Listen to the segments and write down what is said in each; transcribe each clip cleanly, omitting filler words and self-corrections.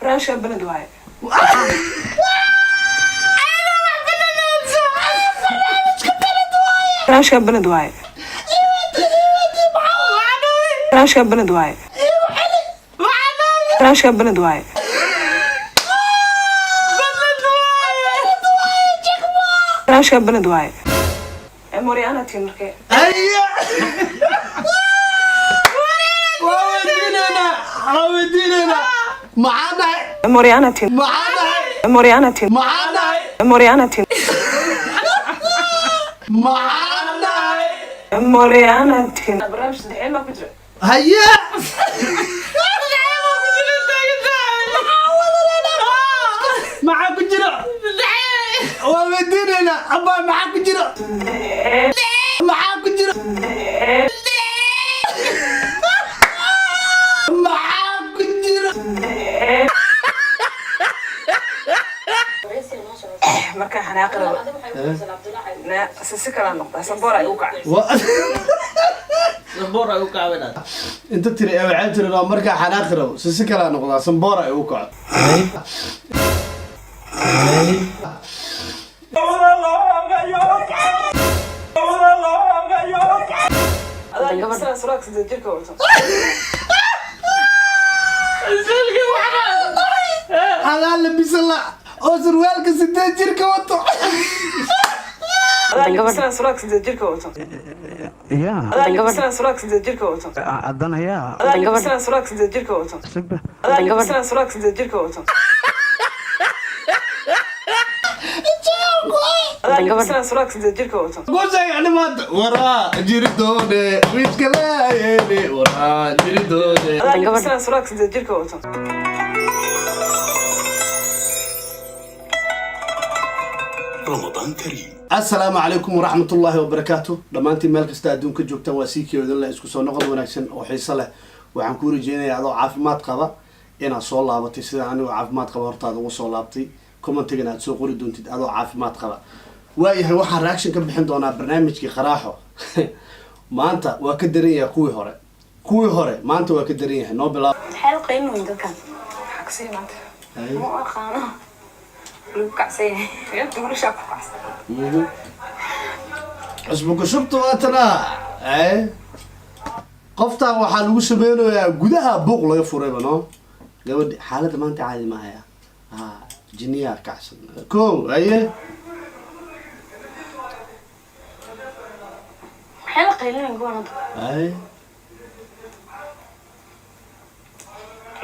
Barnaamijka beled waaye. Barnaamijka beled waaye. Barnaamijka beled waaye. Barnaamijka beled waaye. Barnaamijka beled waaye. Mooryaana tiin markee. Haya, waa weydiinaynaa, waa weydiinaynaa. Maxaa dhahay? Mooryaana tiin. Maxaa dhahay? Mooryaana tiin. Maxaa dhahay? Mooryaana tiin. Maxaa dhahay? Mooryaana tiin. Barnaamij saddexeen baa ku jira. Haya, maxaa ku jiro? Waa weydiinaynaa abaa, maxaa ku jiro? Maxaa ku jiro? Maxaa ku jiro? Markaan xanaaqi rabo. Na si kala noqdaa samboor ay u kacay. Samboor ay u kacbinaad. Inta tiri ee waxay tiri waa markaa xanaaqi rabo si si kalaa noqdaa, samboora ay u kaco. Adaa libisana suraalka sideed jirka wato. Adaa labisan la oo surwaalka 8 jirka wato. Adaa libisana suraalka sideed jirka wato. Adaa libisana suraalka sideed jirka wato. Adaa libisana suraalka sideed jirka wato. Adaa libisana suraalka sideed jirka wato. Adaa libisana suraalka sideed jirka wato. Ku sheegani maanta waraa jiridoone wiiska laayeene waraa jiridoone. Adaa libisana suraalka sideed jirka wato. رمضان كريم. Asalaamu calaykum waraxmatullaahi wabarakaatu. Dhammaantiin meel kasta adduunka joogtaan, waa sii keedin leh, isku soo noqod wanaagsan oo xiiso leh. Waxaan kuu rajeynayaa adoo caafimaad qaba inaad soo laabatay, sida anigoo caafimaad qaba hortaada ugu soo laabtay. Commentigana aad soo qori doontid adoo caafimaad qaba. Waayahay, waxaan reaction ka bixin doonaa barnaamijkii qaraaxo. Maanta waa ka daran yahay kuwii hore, kuwii hore maanta waa ka daran yahay. Noo bilaab. Maxay la qaylinayaan dadkan? Maxaa ka sii maanta? Ma u aqaano. Lagu kacsan yahay. Yaa gabadha ku kacsan. Cusbo kushubta waatana. Qoftaan waxaa lagu sameynayaa gudaha buuq laga furayba. No gabadhi xaaladda maanta caadi ma haya. Ha, jiniyaa kacsan ko. Aye. Maxay la qaylinayaan kuwan hadda? Aye.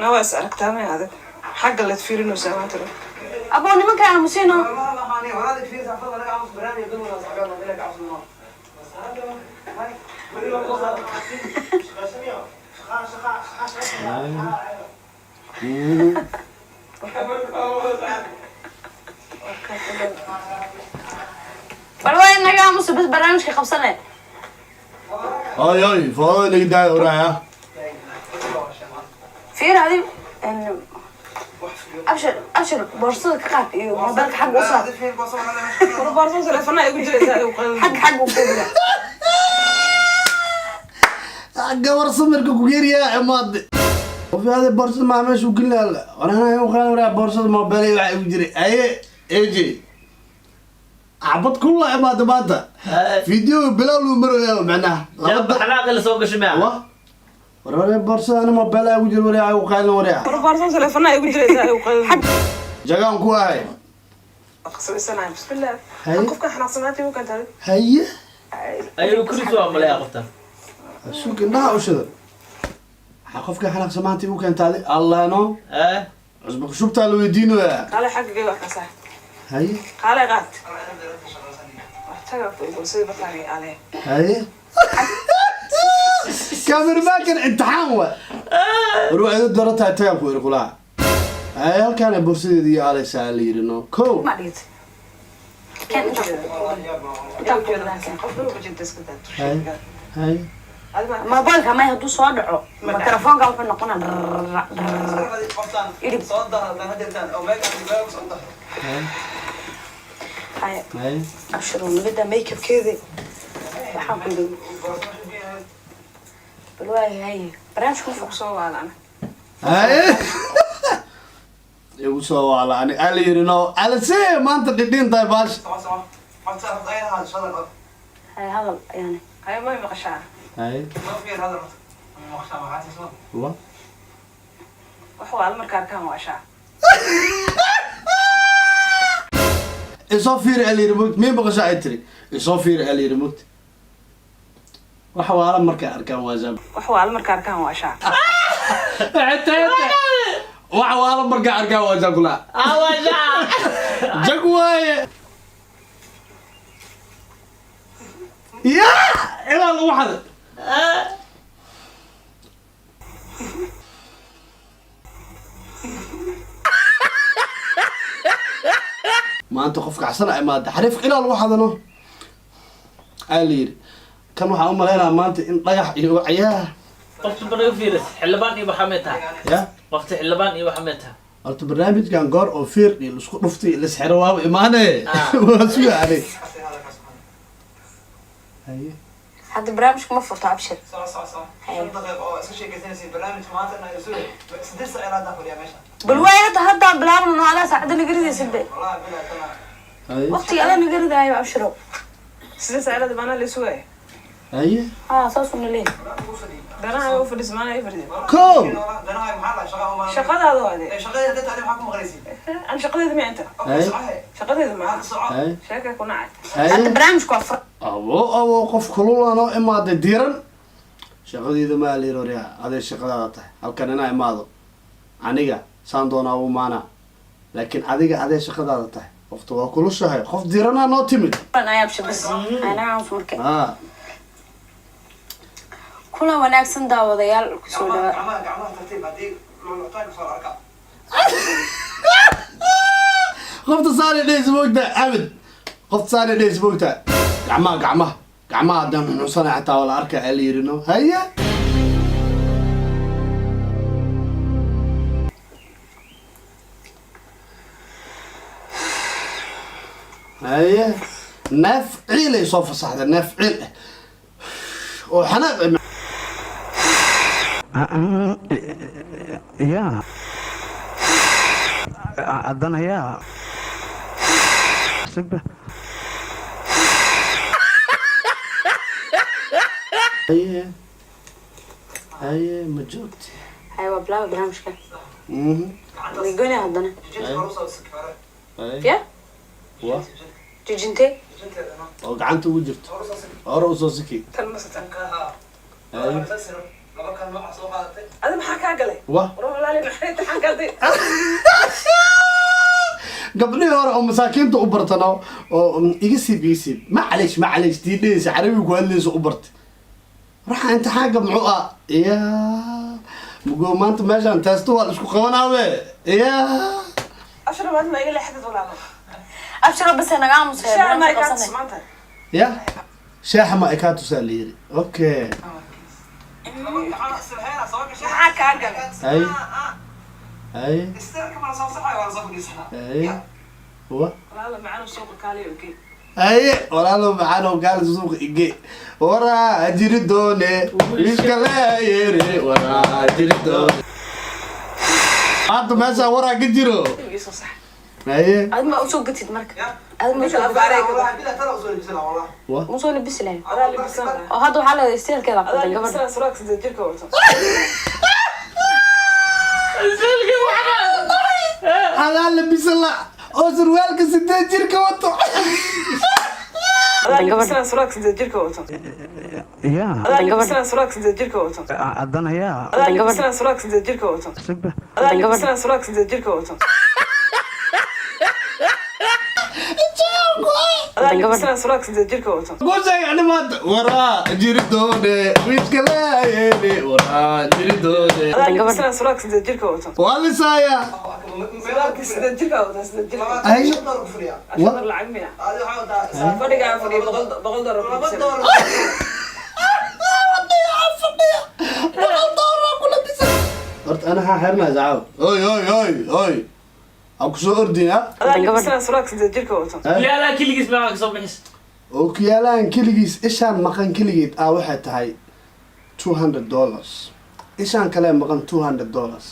Na waa is aragtaa may adag. Xagga leed fiirinaysaa maanta dhan. Aboo, nimanka aamusiino. Bal waa inaga aamusa bas, barnaamijka qabsane. Ay ay, foodada inaga daaya waraaya. Fiir adi abshir, abshir, boorsada ka qaad iyo moobilka xagga u saar. War baarsan telefoonaa igu jiraysaa igu qalin. Xagga u koobiga. Gabar samirka ku geeriyaa imaade. Qof aade boorsada maa meesha u gelina warana u qaadan waraa boorsada moobeel waxa igu jiray. Aye, AJ xabad kulla imaade maanta. Video bilow luu marayaa macnaha laba Xanaaqi la soo gashay maa. Wa war war, boorsada ana moobeel igu jira waraa igu qaadan waraa. War baarsan telefoonaa igu jiraysaa igu qalin. Jagaan ku ahay. Aqsanaysanahay bismillah. Haye. Qofka xanaaqsan maanta igu keentay. Haye. Ayuu kuris waa malaya qoftan. Suuq indhaha u shida. Waxaa qofka xanaaqsan maanta igu keentaaday allah no. Cusbo kushubtaa la weydiinayaa. Qaale xagga gay wax ka saar. Haye. Qaale qaad. Wax taga ku igu sidii bartaagay ale. Haye, kameramaankan imtixaan wa war waxay u daran tahay tagaan ku iri kulaha. Haye, halkaana boorsadeeda iyo aaleysaa la yiri no ko. Ma dhigid. Keen intaa ku wada keen. Qof dhulka jinta iska daa. Haye. Haye. Moobilka may hadduu soo dhaco mikrofoonka wuxuu noqonaa drrrr drrrr. Idhib. Haye. Haye. Abshir, nabada makeupkeedi waxaan ku dhow. Bal waayahay, barnaamijku Ku soo waalana. Haye. Lagu soo waala ani ala yiri no alase maanta dhidhin tahay baash. Hay hadal yani. Hay ma maqashaa? Hay wa Wax waa markaa arkaan waa shaa. Isoo fiiri ala yiri mugti, mii maqashaa ay tiri isoo fiiri ala yiri mugti. Waxa waala markay arkaan waa zaab. Wax waa markaa arkaan waa shaa. Waxa waala markay arkaan waa zaab kula. Awasha. Jag waaye. Ya ilaa lagu xaday. Maanta qof kacsan ay imaada xariif ilaa lagu xadano aa la yidhi kan waxaan u maleynayaa maanta in dhagax iyo wacyaa. Qofta banaga fiiris xildhibaan iyo waxaa may tahay. Ya qofta xildhibaan iyo waxaa may tahay. Horta barnaamijkan goor oo fiir iyo laisku dhuftay lisxiro waaba imaane waa suga ani. Haye. Hadda barnaamijka ma furto Abshir. Bal waay hadda bilaabno no adaa saacadda naga ridaysid be. Haye. Waqtiga adaa naga ridaayo Abshirow. Sidee saalada maana la sugay? Haye. Haa saasuu na leeyahay. Danaha u fadhiis maana ay fadhiis. Kow. Shaqadaada waa dee. An shaqadeeda ma inta. Haye. Shaqadeeda ma. Haye. Sheeka ku nacay. Hadda Haye. barnaamijka waa fur. Abo abo qof kulul anoo imaaday diiran shaqadiida maa la yidhi waryaa aday shaqadaada tahay halkan inaa imaado aniga saan doonaa u imaanaa laakiin adiga aday shaqadaada tahay qofta waa kulushahay qof diiranaa noo timid. Ay Abshir bas. Anaga aan furka. Ah. Kulan wanaagsan daawadayaal kusoo dhawaa. Qofta saani dhehaysa moogtaa Axmed, qofta saani dhehaysa moogtaa gacmaha gacmaha gacmaha haddaan xunuunsanay xataa waa la arkaa aa la yidhi no. Haye. Haye neef ciil ay soo fasaxday, neef ciil ah oo xanaaq ah. Ya haddana yaa sigba. Haye haye ma joogti? Hay waa bilaaba barnaamijka. Mhm. Goynaa haddana. Haye. Ya wa jijintee? Oo gacanta ugu jirto hore usoo siki. Tan ma satan. Haye. Adi maxaa kaa galay? Wa War walaali maxay taxan galday? Gabdhihii hore oo masaakiinta u bartano oo iga siib iga siib macalish macalish tii dhehaysa carabiga ku hadlaysa u bartay raxa imtixaanka muxuu ah ya mugo maanta meeshaan teesto waa la isku qabanaabe ya. Abshir baad ma iga leexdad walaalo. Abshiro bas naga aamusay. Shaa ma barnaamijka iga qabsanay. maanta. Ya shaaxa ma ay kaa tusaa la yiri okay. Maxaa kaa galay? Hay hay hay wa Walaalo macaan suuqa kaaliyo gee. Haye walaalo maxaan oo gaal suuqa ige waraa jiri doone wiilka leeyere waraa jiri doone maanta meesha waraa ka jiro. Ii soo sax. Haye. Aad ma usoo gatid marka? Aad ma usoo wa ma usoo labisi lahayd? Adaa libisan lahaa. Oo hadda waxaa leedahay isteelkeeda Adaa qabtan gabadha. libisan suraalka sideed jirka wato. Adaa labisan la oo surwaalka 8 jirka wato. Adaa libisan suraalka 8 jirka wato. Ya Adaa libisan suraalka 8 jirka wato. haddana yaa Adaa libisan suraalka 8 jirka wato. sigba. Adaa libisan suraalka 8 jirka wato. Adaa libisan suraalka 8 jirka wato. Ku sheegay ani maanta waraa jiri doone wiilka leeyere waraa jiri doone. Adaa libisan suraalka 8 jirka wato. Waa lisaaya. Suraalka 8 jirka wato 8 jirka. Ay Ashar lacag miya? Fadhiga aan fadhiyo $100 ku iibsan. Horta ana haa xirnaa zacaaw oy oy oy oy ha ku soo ordin ha. Adaa libisan suraalka 8 jirka wato. Yaalaa keligiis maxaa kasoo bixis? Ookiyaalahan keligiis ishaan maqan keligeed ah waxay tahay $200, ishaan kale maqan $200,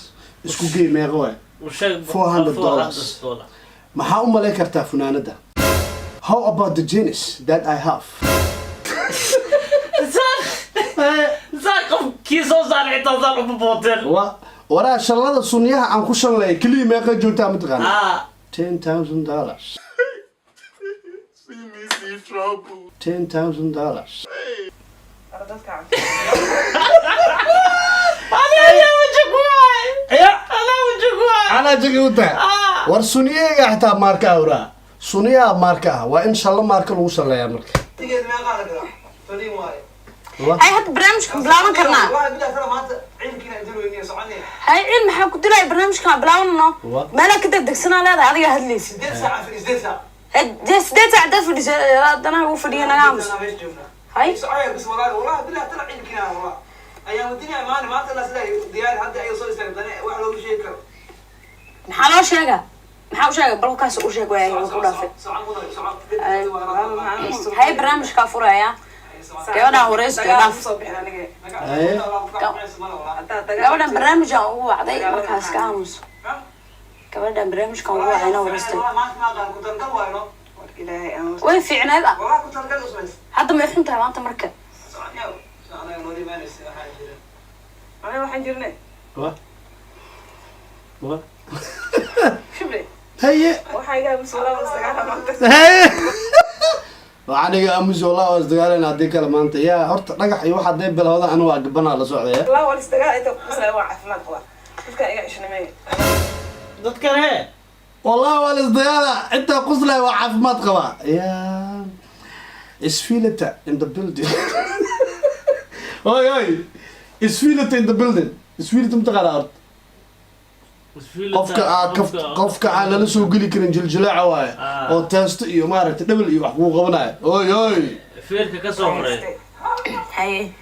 isku gey meeqa waay? $400. Dollar. Maxaa u malayn kartaa funaanada? How about the jeans that I have? Saan qof kii soo saaray xitaa saan uma booteen. Waraa shallada sunyaha aan ku shanlay keliya meeqa joogtaa, mataqaana? Ah. $10,000. See me see trouble. $10,000. Dadka. Anaa waji ku waay. Anaa waji ku waay. Anaa jagi u tahay. War sunyaga xitaa maarka ah, waraa sunyaha maarka ah, waa in shallo maarka lagu shalleeyaa marka. Hay, hadda barnaamijka bilaaban karnaa. Hay, cil maxaa ku dilaya? Barnaamijkan bilaabanno. Meelaa ka degdegsanaa leedahay, adiga hadlaysid. Dee 8 saac hadaad fadhiso, haddana ugu fadhiya naga aamus. Hay. Maxaa loo sheegaa? Maxaa u sheega? Bal kaas u sheeg waay, waa ku dhaafay. Hay, barnaamijkaa furaya, gabadhaan wareysto dhaaf. Haye. Gabadhan barnaamijaan ugu wacday, markaas ka aamus. Gabadhan barnaamijkan ugu wacayna wareystay. Ilaahay aan Way fiicneed ah. Hadda may xun tahay maanta marka. Aniga waxaan jirnay. Wa Shibre. Haye. Waxaa iga aamus, walaa wala sagaal maanta. Haye, waxaan iga aamus, wallah waa isdagaalayna haddii kale maanta. Yaa horta dhagax iyo waxaa dee bilowda, anu waa gabanaa la socdaya. Walaa wala isdagaal inta qosla, waa caafimaad qaba. Dadka iga cishnameey. Dadkan hee. Wallahi waa la isdagaala, intaa quslaya waa caafimaad qabaa. Ya isfilata in the building, oy oy, isfilata in the building. Isfilata mataqaana horta? Qofka aa kaf, qofka aan lala soo geli karin jiljilaaca waaye. Ah. Oo teesto iyo maaragtay dhebel iyo wax kugu qabanayo, oy oy. Feerka ka soo horeeya. Haye,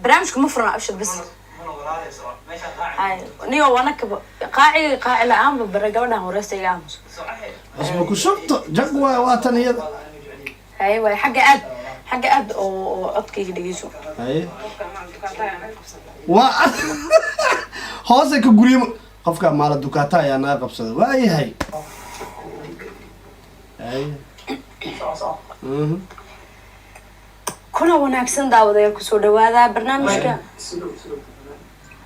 barnaamijka ma furna, abshir bas. Haye, niyo wanaka qaaci qaaci la-aanba bare gabadhan wareysta, iga aamus. Asma ku shubto jag waay, waa tan iyada. Haye waay, xagga aad, xagga aad oo codkayga dhegeyso. Haye, waa hoose ka guryo, qofka maala dukaata ayaa naga qabsaday, waayahay. Haye. Kuna wanaagsan daawadayaal, kusoo dhawaada barnaamijka.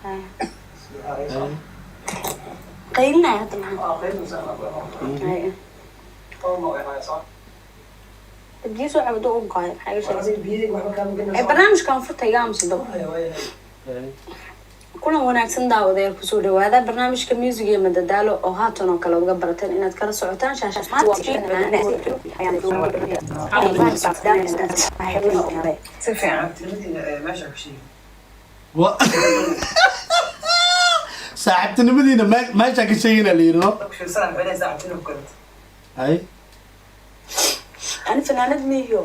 Haye. Qaylinaya hadda maxaa? Haye. Biyo soo cabdo u qaaday, maxaa iga sheegay? Ee barnaamijkan furta, iga aamusa daba. Kulan wanaagsan daawadayaal, kusoo dhawaada barnaamijka music iyo madadaalo oo haatan oo kale uga barateen inaad kala socotaan Si fiican. Saaxiibtinimadiina meeshaa ka sheegina la yidhi no. Hay. Ani fanaanad miihiyo.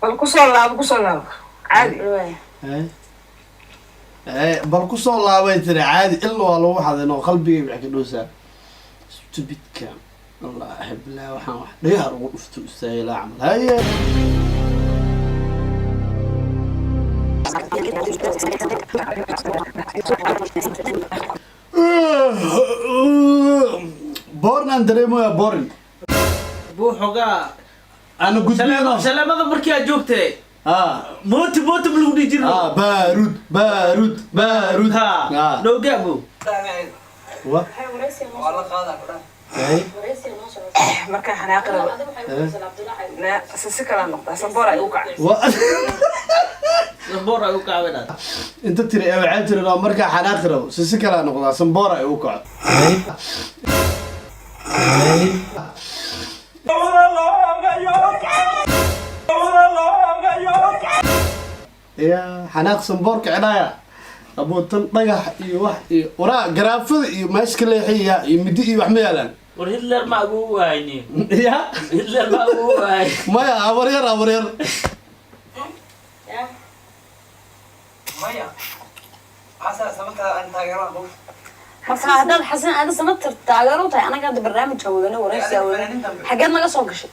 Bal kusoo laabo, kusoo laabo. Caadi. Hay. Hay, bal kusoo laabay tiri, caadi ilaa waa lagu xaday no, qalbigay waxay ka dhowsaa stupidka. Wallaahi bilaa waxaan wax dhagaha ugu dhufto istaagilaa camal. Haye. Borin aan dareemaya, borin. Buu xogaa. Ana gudbiyano. Salaamada markii aad joogtay. Ah. Mooti mooti ma lagu dhihi jirno? Ah, baarud baarud baarud. Ha. Ah. Noogaa buu. Wa hay. Markaa xanaaqi rabo. Na si kala noqdaa, samboor ay u kacay. Wa Samboor ay u kacay. Inta tiri ee waxay tiri no, markaa xanaaqi rabo si kala noqdaa, samboor ay u kaco. Hay. Ya xanaaq samboor kicinaya, abuutan dhagax iyo wax iyo waraa garaafada iyo meesha ka leexiya iyo midi iyo wax ma yaalaan. War Hitler ma ugu waayni. Ya. Hitler ma ugu waay. Maya, abaryar abaryar. Marka haddaad Xasan aada Samatar taageero u tahay, anaga hadda barnaamijka wadana, wareysiga wadana, xaggeed naga soo gashay?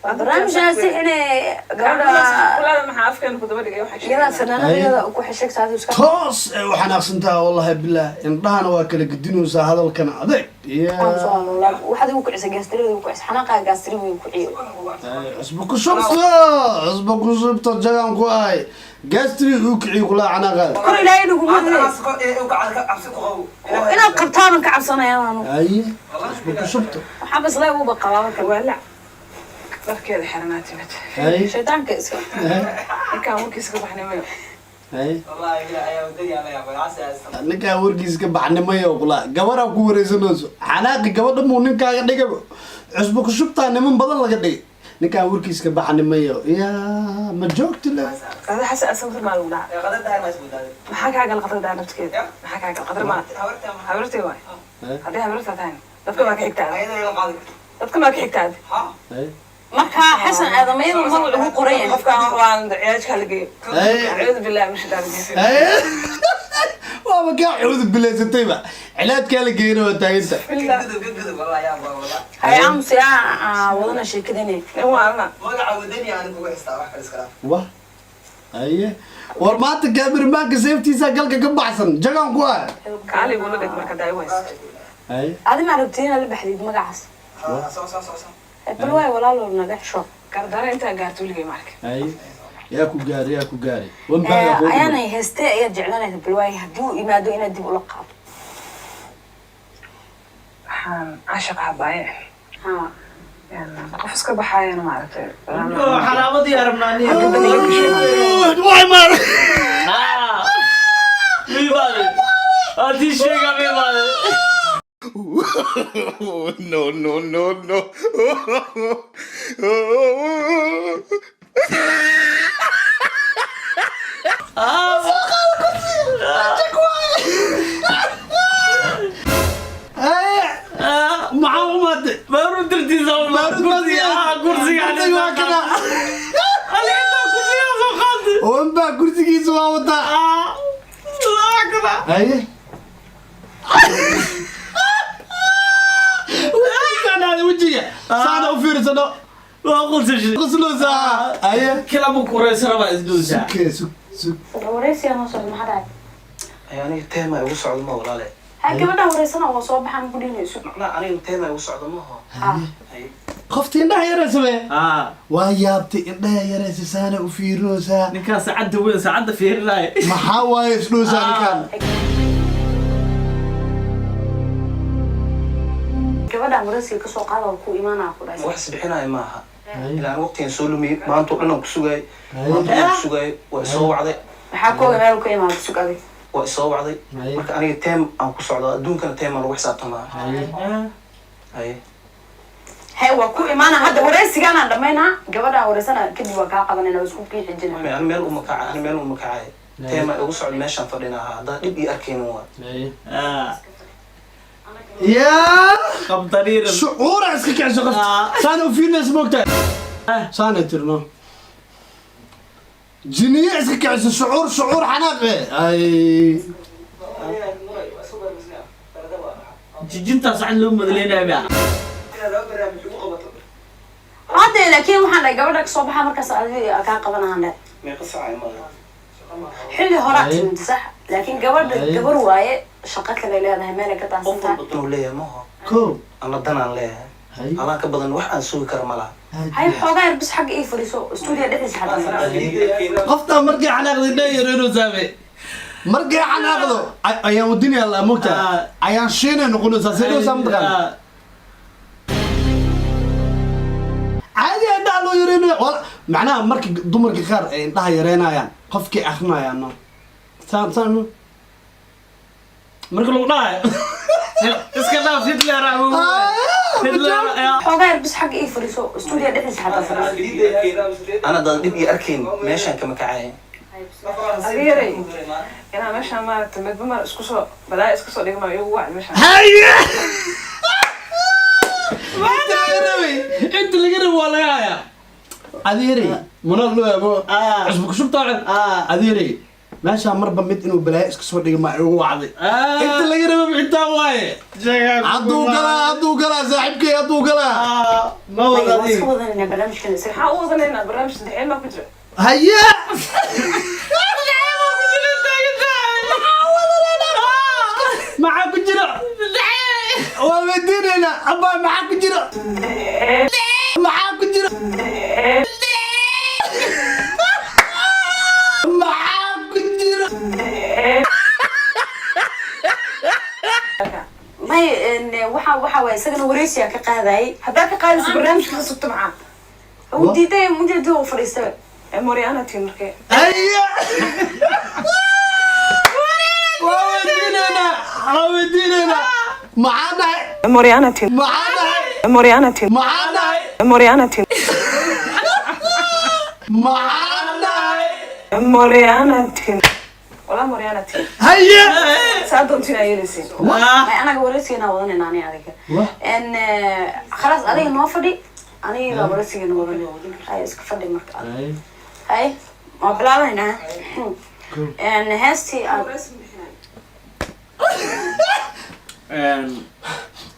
Barnaamijkaasi inay gabadha Kulaada maxaa afkeena ku daba dhigay waxay iyada fanaanada ku xishegta adigu iska Toos ee u xanaaqsantaha, wallahi bilah. Indhahana waa kala gedinaysaa, hadalkana adeeg. Waxaad igu kicisa gaastrida, igu kicisa xanaaqa, gaastri igu kiciyo. Cusbo ku shubto, cusbo ku shubto, jagaan ku ahay, gaastri uu kiciyo kulaa xanaaqaada. Kor Ilaahay naguma inaad qabtaaban ka cabsanaya anu. Haye, cusbo ku shubto. Waxaa bas lay uba qabaa marka. Waalac dharkeeda xiranaa timid. Haye. Shaydaanka iska. Ninkaan warkiisa ka baxnay mayo. Haye, ninkaa warkiisa ka baxnimayo kulaa, gabaraa ku wareysanayso, xanaaqi gabadha muu ninkaaga dhigaba. Cusbo ku shubtaa niman badan laga dhigay, ninkaan warkiisa ka baxnimayo yaa ma joogti le. Qadar xasan asan maa lagu dhaca? Maxaa kaa gala qadar naftigeeda? Maxaa kaa gala qadar? Maa habartay waay. Haddii habarta tahay, dadka maa ka xigtaa, dadka maa ka xigtaa. Marka Xasan Aadamayada magac ugu qoran yahay. Qofkaan waan ciyaajka la geeyo. Acuudu billahi min shaitaan rajiim. Waaba kaa cuudu bilaysatayba, cilaadkaa la geeyna waa taaganta. Hay, aamus yaa wadana sheekadani. Nin waalna. Wah, haye, war maanta kaamirmaanka seeftiisa galka ka baxsan, jagaan ku ah. Kaali igula dhig marka daa ways. Haye. Adi ma rabtid inaad la baxdid magacaas? Bal waay, walaalo, naga xisho. Gardara intaa gaarto weligay ma arkin. Haye, yaa ku gaari, yaa ku gaari wan baaga kuu dhiman. Ayaanay heestee ayaad jeclanaysa balwaay haddii uu imaado inaad dib ula qaado? Waxaan caashiq habaaye. Ha. Qof iska baxaayana maaragtay. Xalaamadii arabnaani. Waay maar. Miibaade haddii sheega miibaade. No, no, no, no. Haye, maxaa u maatay? Baaruud dartiisa. Baaruud. Kursiga, kursiga. Kursiga waa kana. Aliinta kursiga soo qaatay. Wanbaa kursigiisa waa wataa. Haye, wejiga wejiga saana u fiirsano. Waa qosashay. Qusloosaa, haye. Kila mu kureysa rabaa isdoosaa. Sugee, sug, sug. Wareysiga noo socda, maxaa dhacay? Ay, aniga teema igu socdo ma, walaale. Ha, gabadha wareysana waa soo baxaan ku dhihinayso. Macnaha aniga teema igu socdo maho. Qofti indhaha yaraysa be waa yaabtay, indhaha yaraysa saana u fiirinaysaa. Ninkaa saacadda weyn, saacadda fiirinaya. Maxaa waaye isdhoosaa ninkaan? Gabadha wareysiga kasoo qaada waa ku imaanaa ku dhahay. Wax isbixinaya maaha, ilaa aniga waqtigan soo lumiyey, maanta oo dhan aan ku sugaayay, maanta oo dhan aan ku sugaayay. Waa isoo wacday. Maxaa kooga meel ka imaada? Sug adig. Waa isoo wacday. Marka aniga teem aan ku socdo, adduunkana teem aan lagu xisaabtamaa. Haye. He, waa ku imaana hadda, wareysigaanaan dhamaynaa, gabadhaan wareysana kadib waa kaa qabanayna, waa isku kii xijina. Ani meel uma kaca, ani meel uma kacay, teema igu socdo, meeshaan fadhina ahaa, haddaa dhib ii arkaynin waa. Yaa. Qabdariiran. Shucuura iska kiciso qofta saana u fiirinaysa, moogtahay, saana tirno jiniye iska kiciso, shucuur, shucuur xanaaqe ay. Jijintaa saacad loo madaleynaya miya? Hadde laakiin waxaan dhahay gabadha kasoo baxa, markaas adi kaa qabanahan dhe. Meeqa saaca imaada? Xilli horaa timid, sax, laakiin gabadha gabar waaye, shaqo kale leedahay, meelay ka Qof daansan tahay. walba danuu leeyahay maho. Ko. Ana danaan leeyahay, alaan ka badan wax aan sugi kara ma laha. Hay, xoogaa yar bis xagga ii fadhiiso, stuudiya dhexdiisa xataa. Qoftaa markay xanaaqdo indhaha yareynaysaa, markay xanaaqdo ayaan wadinaya la moogtahay, ayaan shiinay noqonaysaa, see dhowsaa mataqaana, caadi indhaha loo yareynayo. Macnaha marka dumarka qaar ay indhaha yareynayaan, qofkay akrinayaan, no, saan saan no. Marka lagu dhahayo iska dhaaf Hitler ah. Hitler. Xoogaa yar bis xagga ii fadhiiso, stuudiya dhexdiisa xataa fadhiiso. Ana haddaan dhib ii arkayn meeshaan kama kacaya. Adiyaray inaa meeshaan maaragtay midba mar isku soo balaayo iska soo dhigma igu wac meeshaan. Haye, inta laga rabay, inta laga rabay waa laga hayaa. Adeerey, munal loo abo cusub kushubtaa. Adeerey. Meeshaa marba mid inuu balaayo iska soo dhiga ma ay ugu wacday. Inta laga rabo bixitaan waaye. Hadduu galaa, hadduu galaa saaxiibkay, hadduu galaa. Ma Waan wada. iska wadanayna barnaamijkan isaga. Maxaa u wadanaynaa barnaamij saddexeen baa ku jira? Haye. Maxaa ku jira? Waa weydiinaynaa abaa, maxaa ku jira? Maxaa ku jira? Maxaa ku jira? May waxa waay, isagana wareysiyaa ka qaadayay. Haddaa ka qaadaysa barnaamijka ka sugto, maxaa Uu diiday, mujeedii uu fadhiistay. Moriana tiin markee. Haye, waa weydiinaynaa, waa weydiinaynaa. Maxaa dhahay? Moriana tiin. Maxaa dhahay? Moriana tiin. Maxaa dhahay? Moriana tiin. Maxaa dhahay? Moriana tiin walaa, Moriana tiin. Haye. Saa doontiin aa yeelaysiin. May, anaga wareysigeena wadanayna, ani adiga. Wah. Khalaas, adiga noo fadhi, aniga wareysigeena wadanay. Hay, iska fadhi marka. Hay, waa bilaabaynaa heestii aad.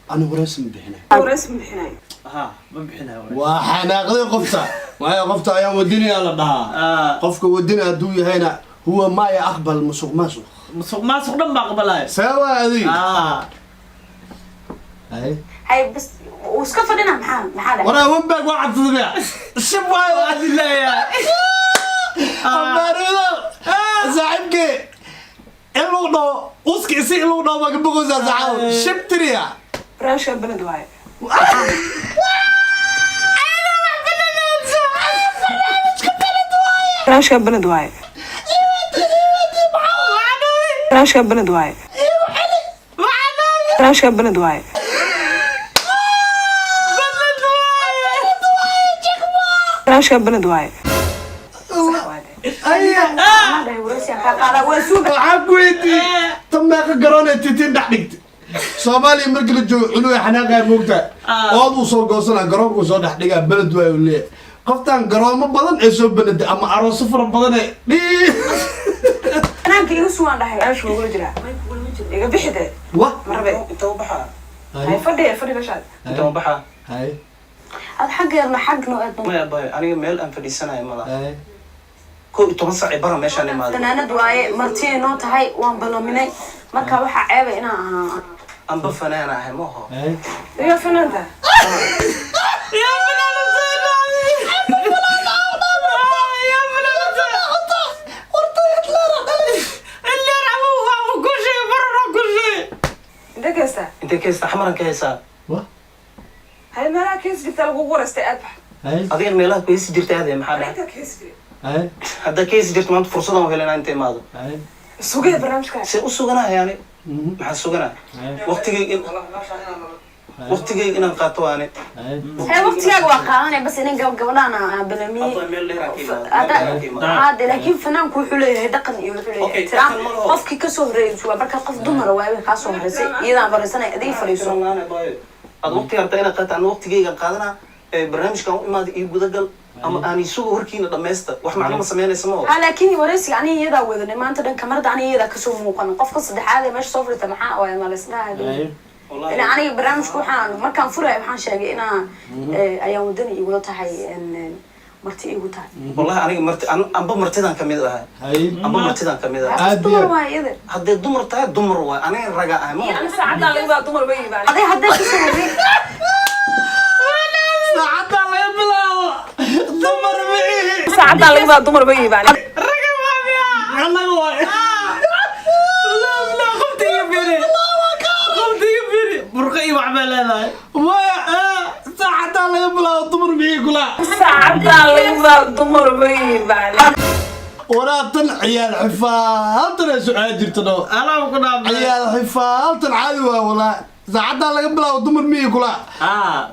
Ani wareysi ma bixinay. Wareysi ma bixinayo. Ha, ma bixinayo. Waa xanaaqday qofta, waayo qofta ayaan wadinayaa la dhahaa. Qofka wadina hadduu yahayna huwa maa ya aqbal musuq maasuq. Musuq maasuq dhan baa aqbalaya. See waa adig? Hay, bas uu iska fadhina. Maxaa dhacay? Waraa wanbaag waa cabsada miya? Shib waayo. Adilaaya. Ambaarida saaxiibkee in lagu dhaho uski isi, in lagu dhaho baa ka boqoysaa saxaabo shib tiriya. Barnaamijkan beled waaye. Barnaamijkan beled waaye. Barnaamijkan beled waaye. Barnaamijkan beled waaye. Barnaamijkan beled waaye. Sax waaye. Maxaa dhahay? Wareysigaa kaa qaadaa, waa suuga. Waxaan ku weydiiyey tan meeqa garoon ee titiin dhex dhigtay Soomaaliya markii la joogo cunuga xanaaqaya moogtaa, ooduu soo goosanaa, garoonkuu soo dhex dhigaa, beled waayo uu leeyahay. Qoftaan garoomo badan ee soo beleday ama arooso fara badan ee dhii. Banaanka igu sugaan dhahay. Barnaamijka wuu kula jiraa, iga bixi dee. Wa. Marbe. Inta u baxaa. Hay, fadhi fadhi meeshaad. Inta u baxaa. Hay. Aad xagga yarna xag noo aad. Maya bay, aniga meel aan fadhiisanayo ma laha. 11 saac bara meeshaan imaaday. Fanaanad waaye, martiyay noo tahay, waan balaminay. Marka waxaa ceeba inaa ahaa. Anba fanaan ahay ma oho. Iyo fanaanta. Yaa fanaanad. Yaa fanaanad. Hitler abu waa ku sheegay, barar ku sheegay. Intee ka heystaa? Intee ka heystaa? Xamaran ka heystaa. Wa. Hay, meelaha ka heesi jirtaa lagugu wareystay, aad bax. Hay. Adigan meelaha ku heesi jirta aadee, maxaa dhahay? Intaa ka heesi jiray. Hay. Haddaa ka heesi jirta, maanta fursadaan u helanaa inta imaado. Hay. Sugee barnaamijka. See u suganahay ani? Maxaan suganaa? Waqtigayga inaan qaato waane. Hee, waqtigaaga waa qaadanay, bas inan gabadhaan aan balamiyey. Abba, meel dheer aan ka imaado, meel dheer aan ka imaado. Hade, laakiin fanaanku wuxuu leeyahay dhaqan iyo wuxuu leeyahay Okay, ixtiraam. dhaqan ma laho. Qofkii kasoo horreeyay waa marka qof dumara waaye kaa soo horreysay, iyadaan baraysanay, adiga fadhiiso. Aad waqtiga rabtaa inaad qaato, ana waqtigaygaan qaadanaa. Ee, barnaamijkan u imaada iyo gudagal ama aan isugu horkiina dhammaysta, wax macno ma samaynaysa ma oho. Ha, laakiin wareysiga aniga iyadaa wadanay maanta dhan, kamarada aniga iyadaa kasoo muuqan. Qofka saddexaad ee meesha soo fadhiista maxaa waay maleysnaha? Ila aniga barnaamijka waxaan markaan furaya waxaan sheegay inaa ayaan wadani igula tahay marti igu tahay. Wallahi aniga marti anba martidan kamid ahay. Hay. Anba martidan kamid ahay. Aad dumar iyo aad. waay iyada. Hadday dumar tahay, dumar waay, aniga raga ahay ma oho. Saacaddaa laga baa dumar bay iibaan. Aday hadday kasoo horreey. Saacaddaa laga bilaabo dumar ma ihi. Saacaddaa laga baa dumar bay iibaan. Raga waa miya? Annaga waay. La qofta iga fiiri, qofta iga fiiri, burqa iyo wax baa leedahay. Maya, saacaddaa laga bilaabo dumar mixii kula. Saacaddaa laga baa dumar bay iibaan. Waraa tan ciyaal xifaaltan ay sucaal jirto dho. Anaa ku dhaafay. Ciyaal xifaaltan caadi waa walaa. Saacaddaa laga bilaabo dumar miyii kula.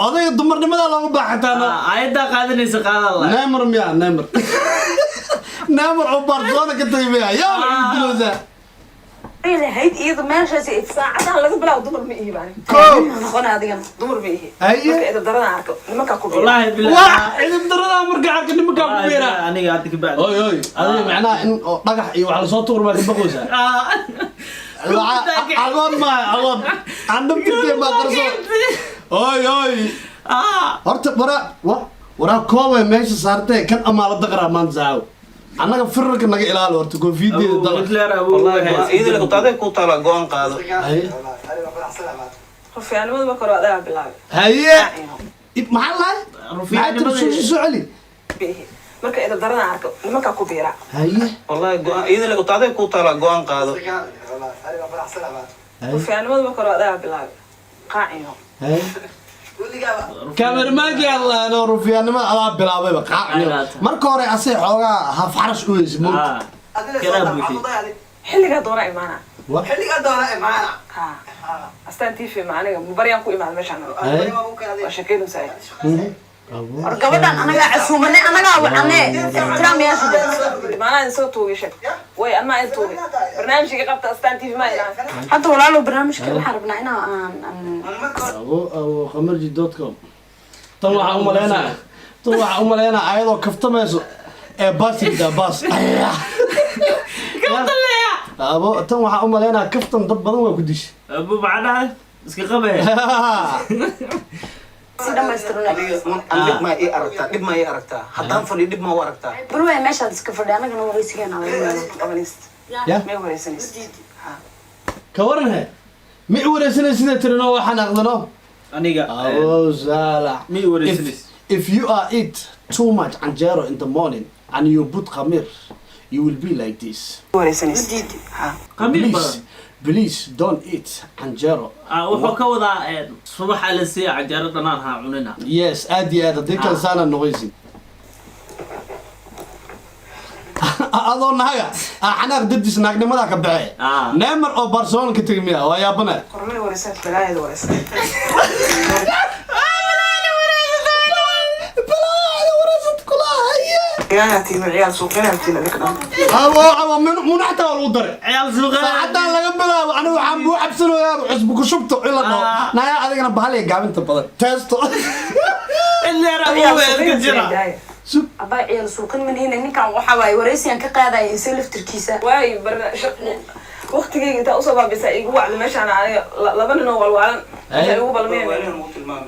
Odayga dumarnimadaa looga baaxataano. Ayaddaa qaadanaysa, qaadan la. Neymar miya? Neymar, Neymar oo Barcelona ka tagay miya? Yaa waxay dilowsaa. Lahayd iyadu meeshaas Saacadahan laga bilaabo dumar ma ihi baan. Koow. Noqon adigan. Dumar ma ihi. Haye. Marka edeb darada arko nimankaa ku biira. Wallaahi billahi. Waa cidib darada marka arka nimankaa ku Wallaahi biira. billahi, aniga hadda ka bacdi. Oy oy, adiga macnaha in oo dhagax iyo wax lasoo tuur baa ka baqaysaa. Agoon maaha, agoon andhabtirkee baa qarso. Oy oy, horta waraa wa waraa koobay meesha saartee kan amaala daqraa maanta saaw annaga firarka naga ilaali horta koofiyadeeda Abu dala. Hitler abu. Wallahi iyada la utaade ku taala go'aan qaado. Haye. Rufiyaanimada marka hore adagaa bilaabay. Haye, maxaa lahay, maxaa tiri? Soo soo celi. Ma ihi. Marka edeb darada arko nimankaa ku biira. Haye. Wallahi go'aan iyada la utaade ku taala go'aan qaado. Rufiyaanimada marka hore adagaa bilaabay. Qaaciyo. Haye, kaamermaankii hadlaano rufiyaannimada adaa bilaabayba qaacniyo. Marka hore asay xoogaa haf xarash u heysa moogta. Kanaa buuxiyey. Xilligaa doona imaana. Wa Ha. Astaan TV ma aniga baryaan ku imaada meeshaan. Haye. Waa sheekeynaysaa. War gabadhan anagaa casuumanay, anagaa wacanee, ixtiraam yeesha. Maanaa idin soo tuugay sheeg. Way anmaa idin tuugay. Barnaamijkii qabta Astaan TV ma ilaan. Hadda walaalow barnaamijka waxaan rabnaa inaa aan Abo abo khamarji.com. Tan waxaa u maleynaa, tan waxaa u maleynaa ayadoo kaftamayso ee baas daa baas. Abo, tan waxaa u maleynaa kaftan dad badan waa ku dishay. Abu maxaa dhahay? Iska qabee. Si dhamaystirnay. Adiga an dhib maa ii aragtaa, dhib maa ii aragtaa, haddaan fadhiyo dhib maa u aragtaa. Bal waay meeshaad iska fadhi, anagana wareysigeena laga yaabo. Qabanaysid. Ya. Ma wareysanaysid. Ha. Ka waran he, ma i wareysanay sida tirino waxaan aqdano. Aniga Abo saalax. Ma i wareysanaysid. If you are eat too much canjeero in the morning and you put khamir, you will be like this. Wareysanaysid. Ha. Qamiir Please, badan. please don't eat canjeero. Ah, wuxuu ka wadaa subaxa la siiya canjeero dhanaan ha cunina. Yes, aad iyo aad, haddii kale saana noqoysid adoo naaga ah, xanaaq dartiis naagnimadaa ka baxee. Neymar oo Barcelona ka tegi miya waa yaabana. Qormay wareysanaysid, balaayada wareysan. Ciyaal tiima ciyaal suuqina tiina dadka dhan. Abo abo, munaxta waa lagu daray. Ciyaal suuqa. Saacadan laga bilaabo anigu waxaan buu cabsanayaa cusbo ku shubto in la dhaho naya adigana bahal iyo gaabinta badan teesto. Hitler abu Ciyaal iska suuqina jira. tiina daaya. Abaa ciyaal suuqin manihina, ninkan waxa waaye wareysigan ka qaadaya isa laftirkiisa. Waay barna waqtigeyga intaa usoo baabisa igu wacda meeshaan aniga laba nin oo walwaalan meesha igu balmeen.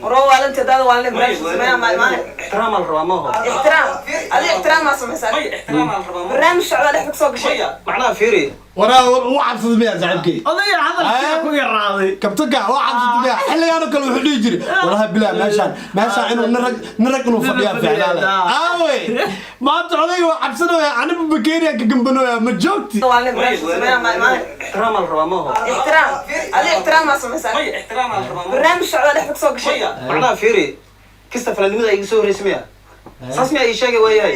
Waroo waalanti hadaada waalan barnaamij sameeyaa ma imaanay. Ixtiraam la rabaa maaho. Ixtiraam, adiga ixtiraam maa samaysaa. May ixtiraam la rabaa maaho. Barnaamij socdaa dhexda kusoo gashay. Maya, macnaha fiiri. Waraa u cabsada miyaa saaxiibkay? Odayga hadalkiisa ku yaraaday. Kabtanka waa cabsada miyaa? Xilligaan oo kale wuxuu dhihi jiray walahi bilaa meeshaan meeshaan inuu nin rag nin rag inuu fadhiyaa ficnaale. Aawey maanta odayga waa cabsanaya, aniba bakeeriyan ka gambanooya ma joogti. Waalan barnaamij sameeyaa ma imaanay. Ixtiraam la rabaa maaho. Ixtiraam, adiga ixtiraam maa samaysaa. May ixtiraam la rabaa maaho. Barnaamij socdaa dhexda kusoo gashay. Maya, macnaha fiiri, kista fanaanimada iga soo horreysay miya? Saas miyaa ii sheegay waayahay?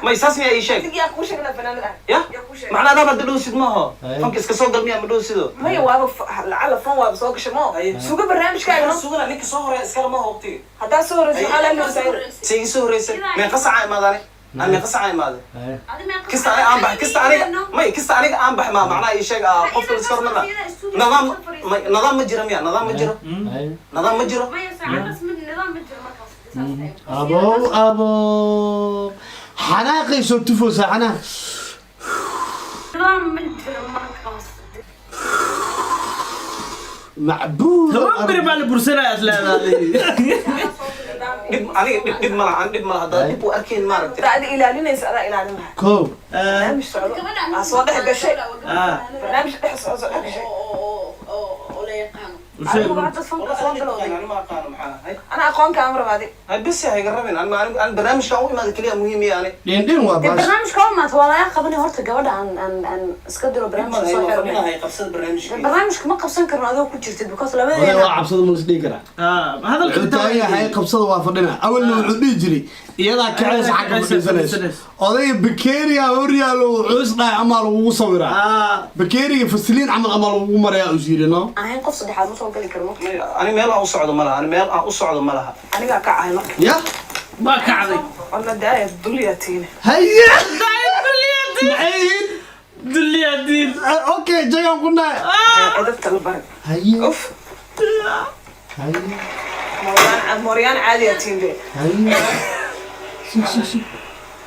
May saas miyaa ii sheeg? Yaa kuu sheegna fanaanad ah? Ya. Yaa kuu sheegay? Macnaha adaaba hadda dhowsid maaho. Ay. Fanka iska soo gal miyaa ma dhowsido? Maya, waaba lacala fan waaba soo gashay mo suga barnaamijkaaga no. Sugana ninka soo horeeya iskala maaho waqtiga. Haddaa soo horeysa waxaa la hadlaysaa. Se iga soo horreysay meeqa saaca imaadaane aan meeqa saaca imaaday kista aniga aan bax kista aniga may kista aniga aan bax ma macnaha ii sheeg qofka la iska hormarna nidaam may nidaam ma jiro miya? Nidaam ma jiro, nidaam ma jiro. Abow abow, xanaaqay soo tufoosaa xanaaq. Macbuud. 10 beri baa la bursanaya is leedahay. Dhib aniga dhib dhib malaha aan dhib malaha haddaa dhib u arkayn maaragtay. Haddaa adiga ilaalinaysa adaa ilaalin lahaa. Kow. Barnaamij socdo aa soo dhex gashay. Barnaamij dhex socdo soo dhex gashay. Adigu hadda fanka soo bilowday. Ani ma aqaano maxaa hay. Ana aqoon kaama raba adi. Hay bes hay garabin an an barnaamijkan u imaada kaliya muhiim iya ani. Dhindhin waa dee baas. Barnaamijka waa maanta waa laga qabanay horta gabadha aan iska diro barnaamijka soo xirnay. Hay qabsada barnaamijka. Barnaamijka ma qabsan karno adoo ku jirtid because Oday waa labadeena cabsada ma is dhihi karaa? Hadalka Wuxuu taagan yahay qabsada waa fadhina. Awalna wuxuu dhihi jiray iyadaa kacaysa xagga fadhiisanayso. Odayga bakeeriga horyaalo wuxuu is dhahay amaa lagugu sawiraa bakeeriga fasiliin camal amaa lagugu marayaa us yiri no. Ahayn qof saddexaad ma soo gali karno. Ani meel aan u socdo ma laha, ani meel aan u socdo ma laha. Anigaa ka ahay marka. Ya. Waa kacday. Ona daaya dulyaa tiine. Haye, maxay yihiin? Dulliyaadiin. Okay, jagaan ku nahay. Edabta la baray. Haye. Uf. Haye. Mooryaan, mooryaan caadi ah tiimbe. Haye, sug, sug, sug.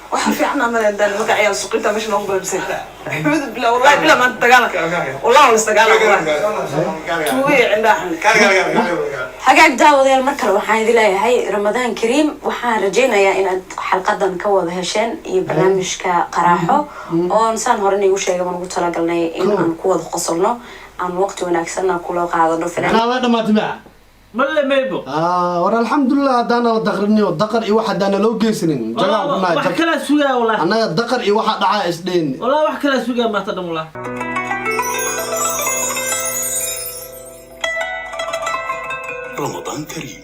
Waxa fiican ama daan marka ciyaal suqinta meesha noogu balbisay. Acuudu billah, wallahi billah, maanta dagaalan, wallahi waa isdagaalan, wallahi tuugay cindaha. Hagaag daawadayaal, mar kale waxaan idin leeyahay Ramadaan kariim. Waxaan rajaynayaa inaad xalqadan ka wada hesheen iyo barnaamijka qaraaxo oon saan hore niigu sheegay baan ugu talagalnay in aan ku wada qosolno, aan waqti wanaagsanna kula qaadano finan. Macnaha waa dhamaatay maa? Malle maybo. Ah, war alxamdulilah haddaana la daqrinin oo daqar iyo wax haddaana loo geysanin, jagaan ku nahay. Wax kalaa sugaa wallah. Annaga daqar iyo waxa dhacaa isdheen. Wallah wax kalaa sugaa maanta dhan wallah. رمضان كريم.